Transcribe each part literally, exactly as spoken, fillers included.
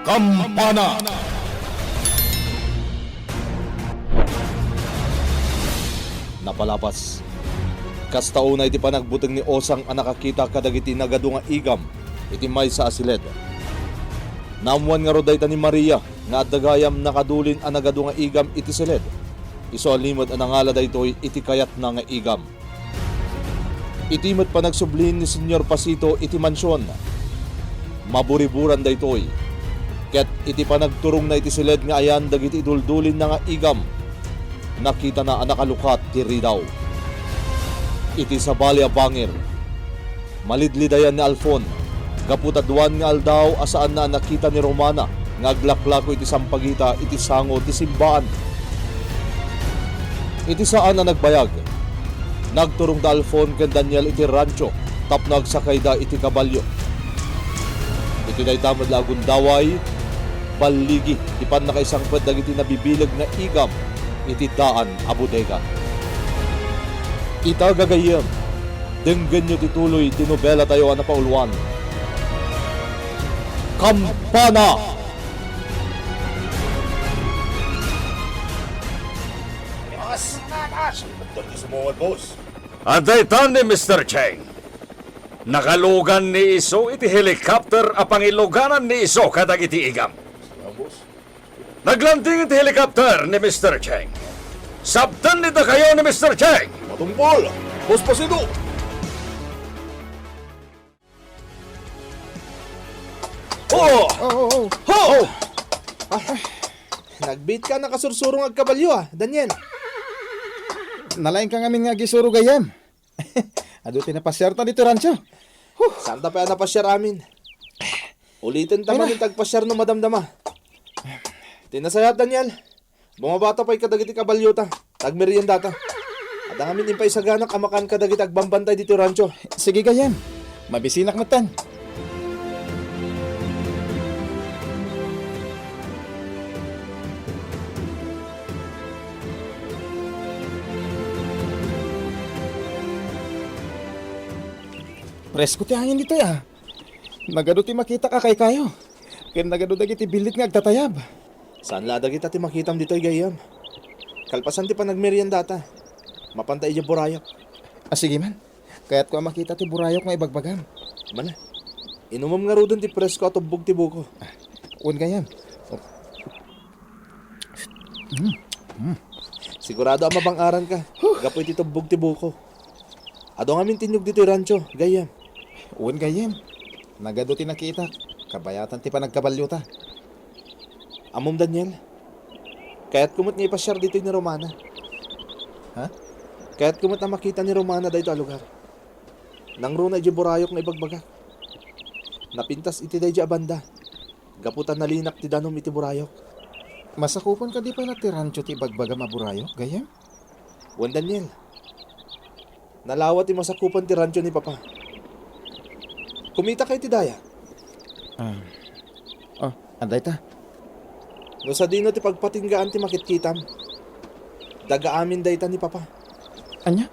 Kampana. Napalabas. Kasta unay ti panagbuteng ni Osang a nakakita kadagiti nagadu nga igam iti maysa a siled. Naammoan ngarud dayta ni Maria nga adda gayam nakadulin a nagadu nga igam iti siled. Isu a limed a nangala daytoy iti kayatna nga igam. Iti met panagsubli ni Señor Pasito iti mansion, maburiburan daytoy. Ket iti panagturongna iti siled nga ayan dagiti iduldulinna nga igam, nakitana a nakalukat ti ridaw. Iti sabali a bangir, malidlidayan ni Alfon gapu ta aduan nga aldaw a saanna a nakita ni Romana nga aglaklako iti sampagita iti sango ti simbaan. Iti saan a nagbayag, nagturong da Alfon ken Daniel iti rancho tapno agsakayda iti kabalio. Iti dayta met la a gundaway, balligi ti pannakaisangpet dagiti nabibileg nga igam iti daan a bodega. Ita, gagayyem, denggenyo ti tuloy ti nobelatayo a napauluan, Kampana! Boss! Boss! Adda ita ni Mister Cheng. Nakalugan ni isu iti helicopter a pangiluganan ni isu kadagiti igam. Boss. Naglanding iti helicopter ni Mister Cheng. Sabten ni dakayo ni Mister Cheng. Matumpol! Boss Pasido! Oh! Oh, oh, oh. Ho! Ah, nagbiit ka, nakasursurong agkabalio, ah, Daniel. Nalaing ka ngamin nga agisuro, gayyem. Adu ti napasiarta ditoy rancho. Huh. Saan ta pay a napasiar amin? Uliten ta man ti agpasiar no madamdama. Ti nasayaat, Daniel, bumabata pay kadagiti kabaliota, ta agmeriendata. Adda ngamin impaisaganak a makan kadagiti agbambantay ditoy rancho. Sige, gayyem. Mabisinak metten. Presko ti angin ditoy, ah. Nagadu ti makitak a kaykayo, ken nagadu dagiti billit nga agtatayab. Saan la a dagita ti makitam ditoy, gayyem. Kalpasan ti panagmeriendata, mapanta idiay burayok. A, sige man. Kayatko a makita ti burayok nga ibagbagam. Mala, inumem ngaruden ti presko a tubbog ti buko. A, wen, gayyem. Oh. Mm. Mm. Sigurado a mabang-aran ka gapu iti tubbog ti buko. Adu ngamin ti innyog ditoy rancho, gayyem. Wen, gayyem. Nagadu ti nakitak, kabayatan ti panagkabaliota. Ammom, Daniel, kayatko met nga ipasiar ditoy ni Romana. Ha? Kayatko met a makita ni Romana daytoy a lugar. Nangruna idiay burayok nga ibagbagak. Napintas iti daydiay a banda gapu ta nalinak ti danum iti burayok. Masakupan kadi pay la ti rancho ti ibagbagam a burayok, gayyem? Wen, Daniel. Nalawa ti masakupan ti rancho ni Papa. Kumitakay iti daya. Ah. Oh, adda ita. No sadino ti pagpatinggaan ti makitkitam, daga amin dayta ni Papa. Ania?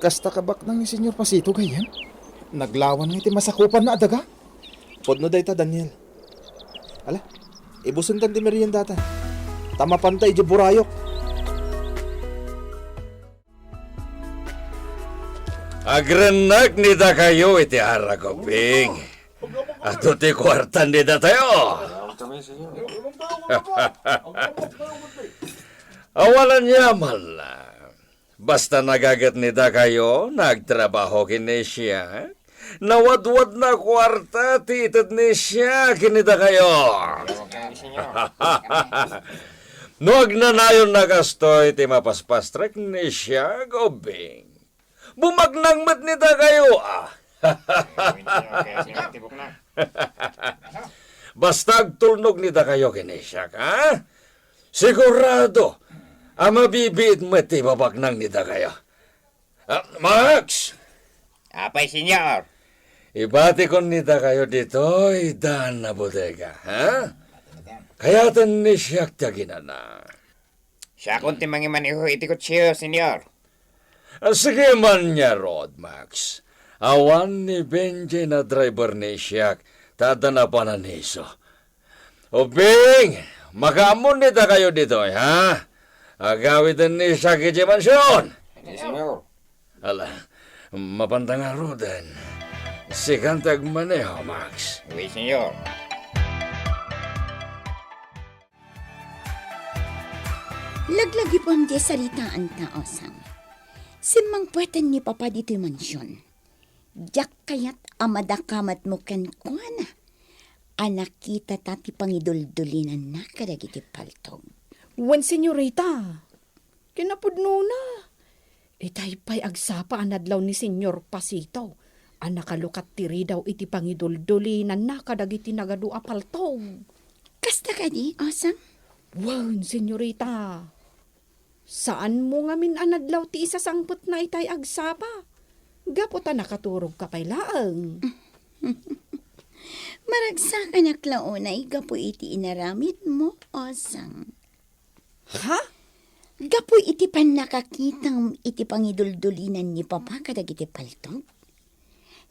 Kasta kabaknang ni Señor Pasito, gayyem? Naglawan nga iti masakupanna a daga? Pudno dayta, Daniel. Ala, ibusentan ti meriendata. Ta mapanta idiay burayok. Agrennek ni dakayo iti arak, Ubbing. Adu ti kuartan ni datayo. Awan aniaman la. Basta nagaget ni dakayo, nagtrabaho ken ni Siak. Nawadwadna a kuarta ti ited ni Siak ken ni dakayo. No agnanayon na kastoy ti mapaspastrek ni Siak, Ubbing, bumaknang met ni dakayo, a. Basta agtulnog ni dakayo ken ni Siak, a? Sigurado a mabibiit met ti ibabaknang ni dakayo. A, Max! Apay, Señor? Ibatikon ni dakayo ditoy daan a bodega, ha? Kayaten ni Siak ti aginana. Siakon ti mangimaneho iti kotseo, Señor. A, sige man ngarud, Max. Awan ni Benji a driver ni Siak, ta adda napanan isu. Uping, makaammoan dita kayo ditoy, ha? Agawiden ni siak idiay mansion. Si Senyor. Ala, mapanta ngaruden. Sikan ti agmaneho, Max. Wi, Senyor. Laglagipem diay saritaanta, Osang. Simmangpeten ni Papa ditoy mansion. Diak kayat a madakamatmo kenkuana a nakitata ti pangiduldulinanna kadagiti paltog. Wen, senyorita. Kinapudnona, itay pay agsapa a nadlaw ni Senyor Pasito a nakalukat ti ridaw iti pangiduldulinanna kadagiti nagadu a paltog. Kasta kadi, Osang? Wen, senyorita. Saanmo ngamin a nadlaw ti isasangpetna itay agsapa? Gapu ta nakaturogka pay laeng. Maragsakanak la unay gapu iti inaramidmo, Osang. Ha? Gapu iti pannakakitam iti pangiduldulinan ni Papa kadagiti paltog,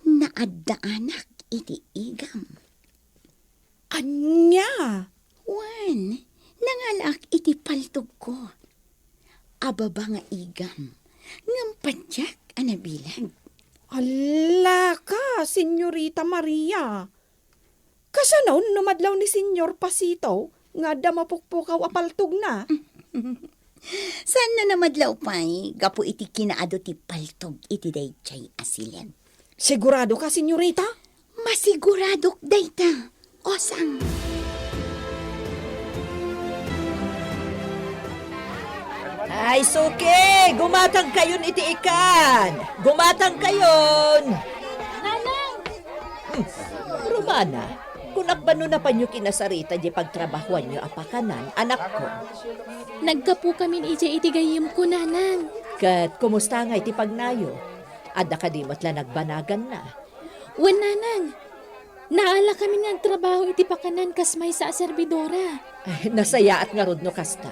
naaddaanak iti igam. Ania? Wen, nangalaak iti paltogko. Ababa nga igam, ngem patiek a nabileg. Allaka, Senyorita Maria. Kasano no madlaw ni Senyor Pasito nga adda mapukpukaw a paltogna? Saan no namadlaw pay gapu iti kinaadu ti paltog iti daydiay a siled? Sigurado ka, senyorita? Masiguradok dayta, Osang. Ay, suki! Gumatang kayon iti ikan! Gumatang kayon! Nanang! Hmm, Romana, kunak ba no napanyo kinasarita diay pagtrabahoanyo a pakanan, anakko? Naggapukamin idiay iti gayyemko, Nanang. Ket kumusta ngay ti pagnayo? Adda kadi met la nagbanaganna? Wen, Nanang. Naalakamin nga agtrabaho iti pakanan kas maysa a serbidora. Ay, nasayaat ngarud no kasta.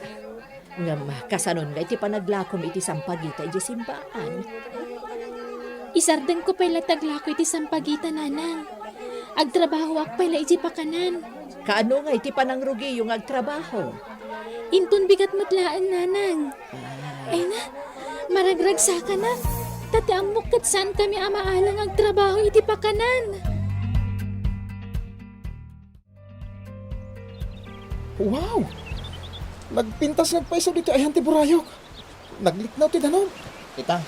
Ngem, kasanon nga iti panaglakom iti sampagita iti simbaan? Isardengko pay la ti aglako iti sampagita, Nanang. Agtrabahoak pay la iti pakanan. Kaano nga iti panangrugiyo nga agtrabaho? Inton bigat met laeng, Nanang. Ah. Ay na, maragragsakanak. Ta ti ammok ket saankami a maalang agtrabaho iti pakanan. Wow! Nagpintas nga agpaiso ditoy ayan ti burayok. Nagliknaw ti danum. Ita,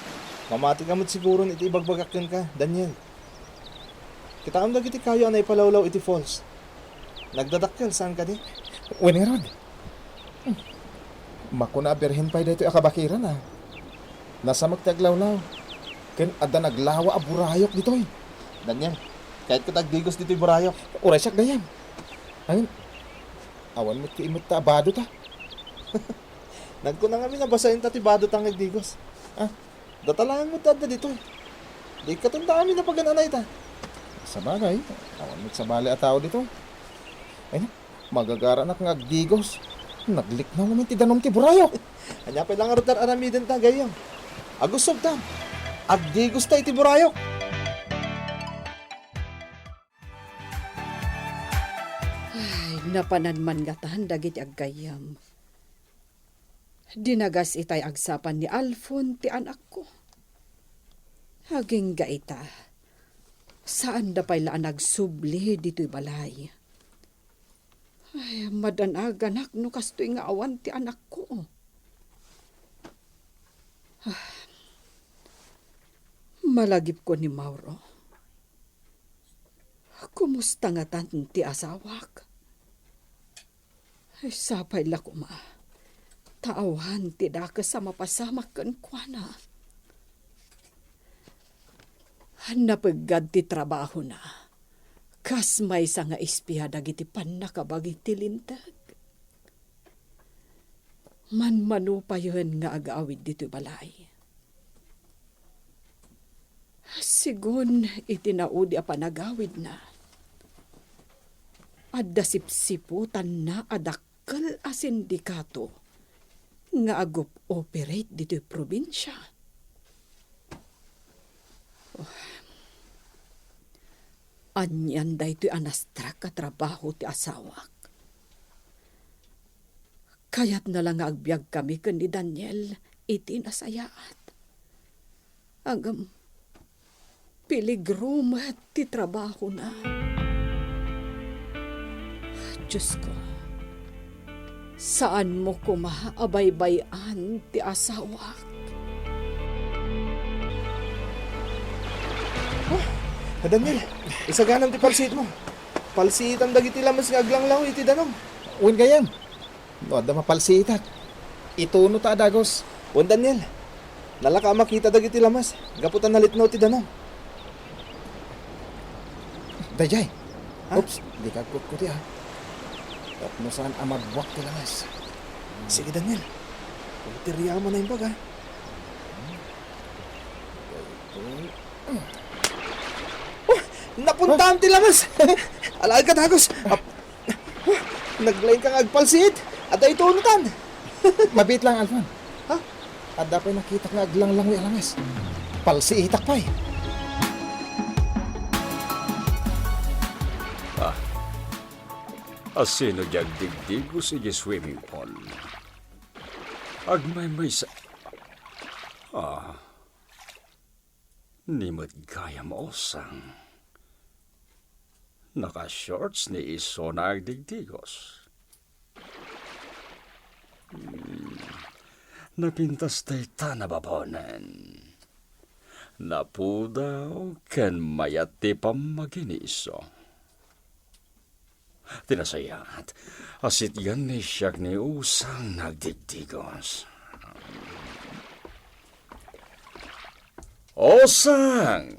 mamati ka met siguron iti ibagbagak kenka, Daniel. Kitaem dagiti kayo a naipalawlaw iti falls. Nagdadakkel, saan kadi? Wen ngarud. Hmm. Makuna a birhen pay daytoy a kabakiran, a. Nasamek ti aglawlaw. Ken adda naglawa a burayok ditoy. Daniel, kayatko ti agdigos ditoy burayok. Uray siak gayyem. Ay, awan met ti imetta a badota. Nagkuna ngamin a basaenta ti badota nga agdigos. Ah, data laeng met ti adda ditoy. Di ikkaton ta amin a pagan-anay ta. Sabagay, awan met sabali a tao ditoy. Ay, magagaranak nga agdigos. Nagliknaw ngamin ti danum ti burayok. Ania pay la ngarud ti ar-aramidenta, gayyem? Agusogta. Agdigosta iti burayok. Ay, napanan man ngatan dagiti aggayyem. Dinagas itay agsapan ni Alfon ti anakko. Agingga ita, saanda pay la a nagsubli ditoy balay. Ay, madanaganak no kastoy nga awan ti anakko. Ah, malagipko ni Mauro. Kumusta ngatan ti asawak? Ay, sapay la koma ta awan ti dakes a mapasamak kenkuana. Napeggad ti trabahona kas maysa nga espia dagiti pannakabagi ti Linteg. Manmano payen nga agawid ditoy balay. Sigun iti naudi a panagawidna, adda sipsiputanna a dakkel a sindikato nga agop-operate ditoy probinsia. Anian daytoy a nastrak a trabaho ti asawak? Kayatna la nga agbiagkami ken ni Daniel iti nasayaat. Ngem, peligro met ti trabahona. Diosko, saanmo koma a baybay-an ti asawak. Ah, Daniel, isaganam ti palsiitmo. Palsiitan dagiti lames nga aglanglangoy iti danum. Wen gayam, no adda mapalsiitak, ituno ta a dagus. Wen, Daniel, nalaka a makita dagiti lames gapu ta nalitnaw ti danum. Daydiay. Ha? Oops, dika agkutkuti, ah. Tapno saan a mabuak ti lames. Sige, Daniel. Kunteriam a naimbag, ah. Oh, napuntaan ti lames. Alaen ka, dagus. Ap-, Naglain ka nga agpalsiit. Adda itunutan. Mabiit lang, Alfon. Ha? Adda pay nakitak nga aglanglangoy a lames. Palsiitak pay. Ah, asino di agdigdigos iti swimming pool? Agmaymaysa. Ah. Ni met gayam, Osang. Naka-shorts ni isuna agdigdigos. Hmm. Napintas dayta nababonen. Napudaw ken mayat ti pammagi ni isu. Ti nasayaat, asitgan ni siak ni Osang nga agdigdigos. Osang!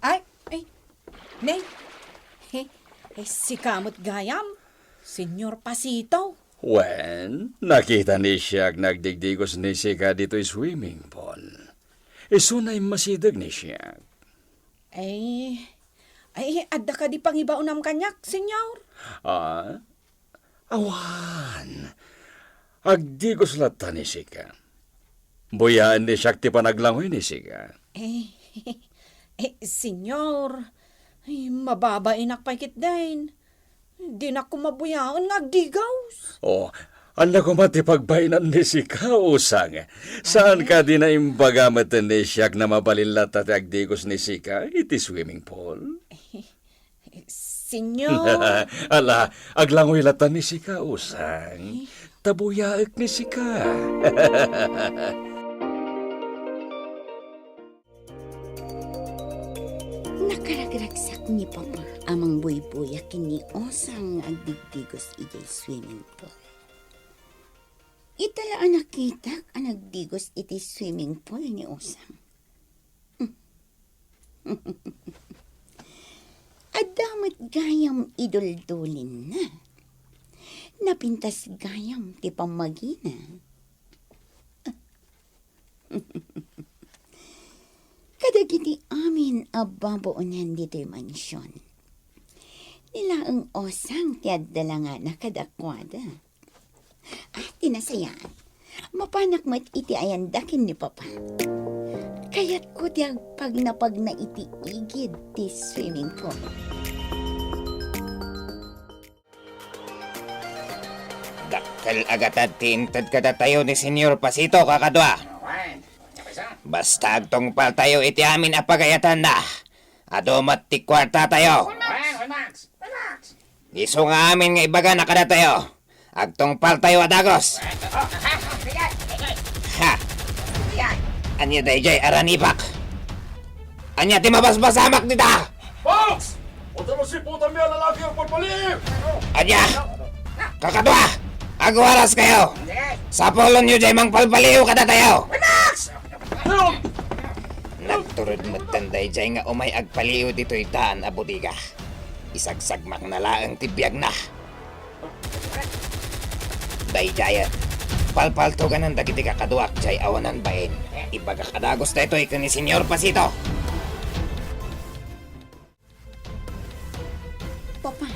Ay, ay, ne. He, he, sika met gayam, Señor Pasito. Wen, nakita ni siak nga agdigdigos ni sika ditoy swimming pool. Isuna immasideg ni siak. Ay, ay, adda kadi pangibaonam kaniak, Señor? Ah? Awan. Agdigos latta ni sika. Buyaen ni siak ti panaglangoy ni sika. Eh, eh, Señor, ay, mababainak pay ketdin. Dinak koma buyaen nga agdigos. Oh, ania koma ti pagbainan ni sika, Osang? Saan kadi naimbaga met ni siak nga mabalin latta ti agdigos ni sika iti swimming pool? Señor. Ala, aglangoy latta ni sika, Osang. Ta buyaek ni sika. Nakaragragsak ni Papa a mangbuybuya ken ni Osang nga agdigdigos idiay swimming pool. Ita la a nakitak a nagdigos iti swimming pool ni Osang. Adda met gayam iduldulinna. Napintas gayam ti pammagina. Kadagiti amin a babaonen ditoy mansion, ni laeng Osang ti adda langana kadakuada. Ah, ti nasayaat, mapanak met iti ayanda ken ni Papa. Kayatko ti agpagnapagna iti igid ti swimming pool. Dakkel a gatad ti inted kadatayo ni Señor Pasito, kakadua. Basta agtungpaltayo iti amin a pagayatanna, adu met ti kuartatayo. Isu nga amin nga ibagana kadatayo, agtungpaltayo a dagus. Ha! Ania daydiay a ranibak? Ania ti mabasbasamak dita? Box! Adu met siputanmi a lalaki a agpalpaliiw! Ania? Kakadua! Agwaras kayo! Sapulonyo jay mangpalpaliiw kadatayo! Nagturod metten dayjay nga umay agpaliiw ditoy daan a bodega. Isagsagmakna laeng ti biagna. Daydiay, palpaltuganan dagiti kakaduak jay awanan bain. Ibagak a dagus daytoy ken ni Señor Pasito. Papa,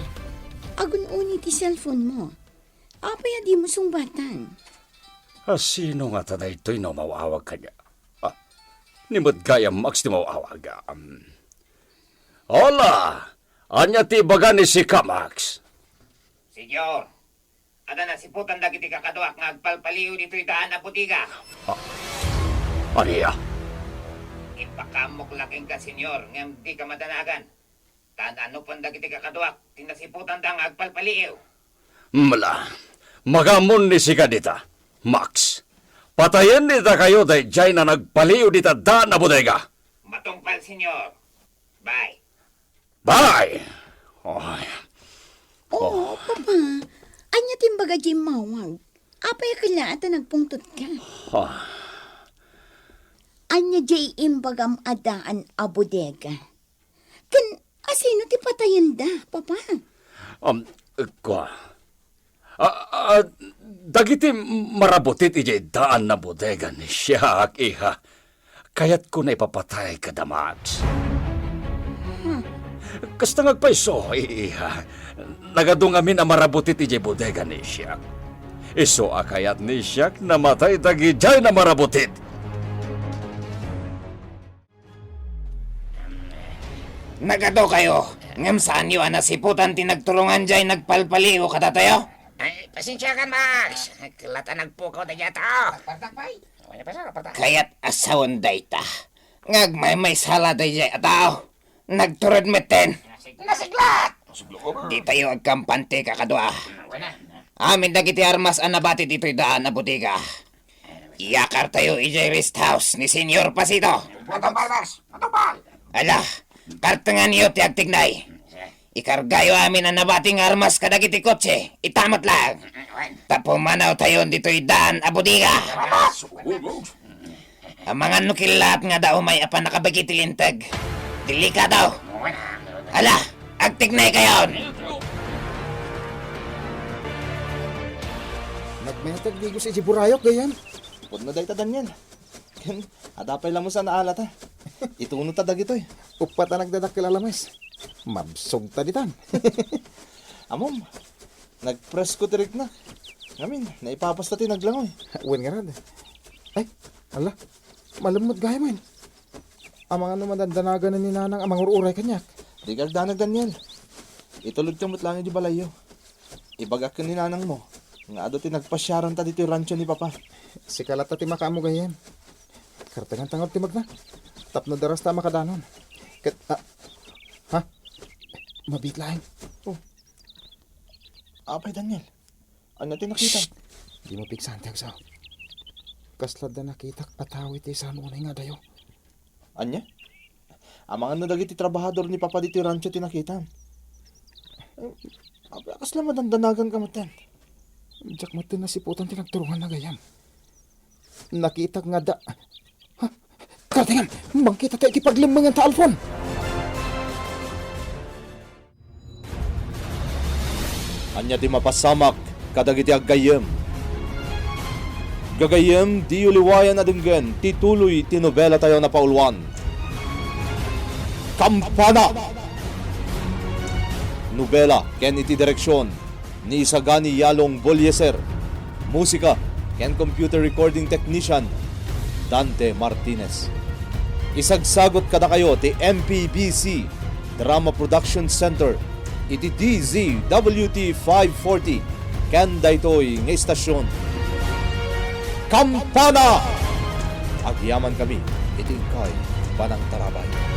agun-uni ti cellphone mo. Apay a dimo sungbatan? A, sino ngata daytoy no maawag kaniak? Ah, ni met gayam, Max, ti maawag. Um, hola! Ania ti ibaga ni sika, Max? Señor, Adda nasiputan dagiti kakaduak nga agpalpaliiw ditoy daan a bodega. Ah, ania? Impakaammok la kenka, Senyor, ngem dika madanagan. Ta naanupan dagiti kakaduak ti nasiputanda nga agpalpaliiw. Mala, makaamon ni sika dita, Max. Patayen dita kayo daydiay nga nagpaliiw dita daan a bodega. Matungpal, Senyor. Bye. Bye! Ay. Oh, Papa, ania ti imbaga diay immawag? Apay a kalaat a nagpungtotka? Ah. Ania diay imbagam a daan a bodega? Ken asino ti patayenda, Papa? Um, kua. Ah, ah, dagiti marabutit idiay daan a bodega ni Siak, iha. Kayatko nga ipapatay kada Max. Hmm. Kasta nga agpayso, i-, iha. Nagadu ngamin a marabutit idiay bodega ni Siak. Isu a kayat ni Siak nga matay dagidiay a marabutit. Nagadu kayo, ngem saanyo a nasiputan ti nagturongan diay nagpalpaliiw kadatayo? Ay, pasensiakan, Max. Kalaat a nagpukaw daydiay a tao. Partak, pay. Wala pa, sir, partak. Kayat a sawen dayta nga agmaymaysa la daydiay a tao. Nagtured metten. Nasiglat! Ditayo agkampante, kakadua. Wala. Amin dagiti armas a nabati ditoy daan a bodega. Iyakartayo idiay rest house ni Senyor Pasito. Matungpal, boss! Matungpal! Ala, kartenganyo ti agtignay. Ikargayo amin a nabati nga armas kadagiti kotse. Ita met laeng. Ta pumanawtayon ditoy daan a bodega. Amangan no killaat nga adda umay a pannakabagi ti linteg. Delikado. Ala, agtignaykayon! Nagmetek digos iti burayok, gayyem. Pudno dayta, Daniel. Ken, adda pay lames a naalata. Itunotta dagitoy. Uppat a nagdadakkel a lames. Mabsogta ditan. Ammom, nagpresko ti riknak. Ngamin, naipapasta ti naglangoy. Wen ngarud. Ay, ala, malem met gayam. Amangan no madandanagan ni Nanang a mangur-uray kaniak. Dika agdanag, Daniel. Itulodka met laeng idiay balayyo. Ibagak ken ni Nanangmo nga adu ti nagpasiaranta ditoy rancho ni Papa. Sika latta ti makaammo gayyem. Kartenganta ngarud ti magna. Tapno darasta a makadanon. Ket, ah, ha? Mabiit laeng. Oh. Apay, Daniel? Ania ti nakita? Shh! Dimo piksan ti agsaw. Kasla adda nakitak a tao iti saan unay nga adayo. Ania? Amangan no dagiti trabahador ni Papa ditoy rancho ti nakitam. Eh, apay a kasla madandanaganka metten? Diak metten nasiputan ti nagturonganna gayyem. Nakitak nga da-, ha? Kartengam, mangkita tayo iti paglemmenganta, Alfon! Ania ti mapasamak kadagiti aggayyem? Gagayyem, diyo liwayan a denggen ti tuloy ti nobelatayo a napauluan, Kampana! Nobela ken iti direksion ni Isagani Yalong Bolieser. Musika ken computer recording technician, Dante Martinez. Isagsagut kadakayo ti M P B C Drama Production Center iti D Z W T five forty ken daytoy nga istasion. Kampana! Agyamankami iti inkay panangtarabay.